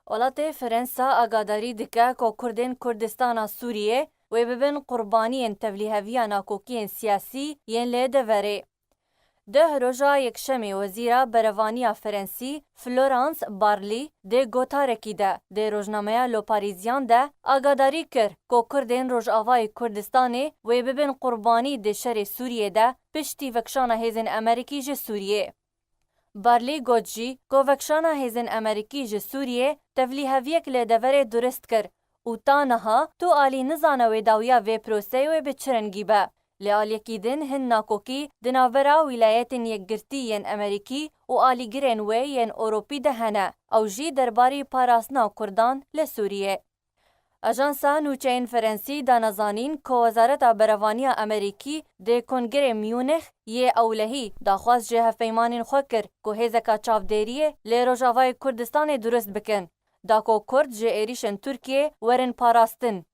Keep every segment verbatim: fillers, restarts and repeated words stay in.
Welatê Fransa agadarî dike ku Kurdên Kurdistana Sûriyê wê bibin qurbaniyên tevlîheviya nakokiyên siyasî yên li deverê. Deh roja Yekşemê Wezîra Berevaniya Frensî Florence Parly dê gotarekî de dê rojnameya Le Parisien de agadarî kir ku Kurdên Rojavayê Kurdistanê wê bibin qurbanî di şerê Sûriyê de piştî vekişana hêzên Amerîkî ji Sûriyê. Parly got jî ku vekişana hêzên Amerîkî ji Sûriyê tevlîheviyek li deverê durist kir û ta niha tu alî nizane wê dawiya vê proseyê wê bi çi rengî be. Li aliyekî din hin nakokî di navbera Wîlayetên Yekgirtî yên Amerîkî û alîgirên wê yên Ewropî de hene, ew jî derbarî parastina Kurdan li Sûriyê. Ajansa nûçeyên Ferensî dana zanîn ku Wezareta Berevaniya Amerîkî di Kongrê Munîx yê ewlehî daxwaz ji hevpeymanên xwe kir ku hêzeka çavdêriyê li Rojavayê Kurdistanê durist bikin, da ku Kurd ji êrîşên Tirkiyê werin parastin.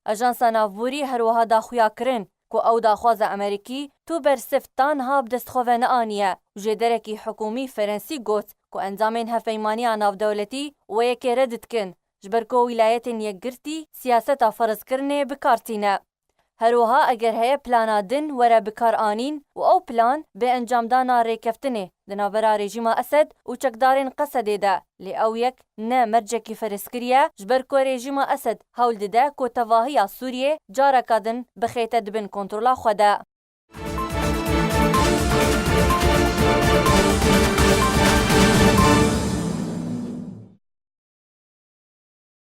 Ajansa navborî her wiha da xuya kirin ku ew daxwaza Amerîkî tu bersiv ta niha bi dest xwe ve neaniye û jêderekî hikûmî Ferensî got ku endamên Hevpeymaniya Navdewletî wê yekê red dikin, ji ber ku Wîlayetên Yekgirtî siyaseta ferzkirinê bi kar tîne. Her wiha eger heye plana din were bikaranîn û ew plan bi encamdana rêkeftinê di navbera rejîma Esed û çekdarên Qesedê de, lê ew yek ne mercekî ferezkirî ye, ji ber ku rejîma Esed hewl dide ku tevahiya Sûriyê careka din bixête di bin kontrola xwe de.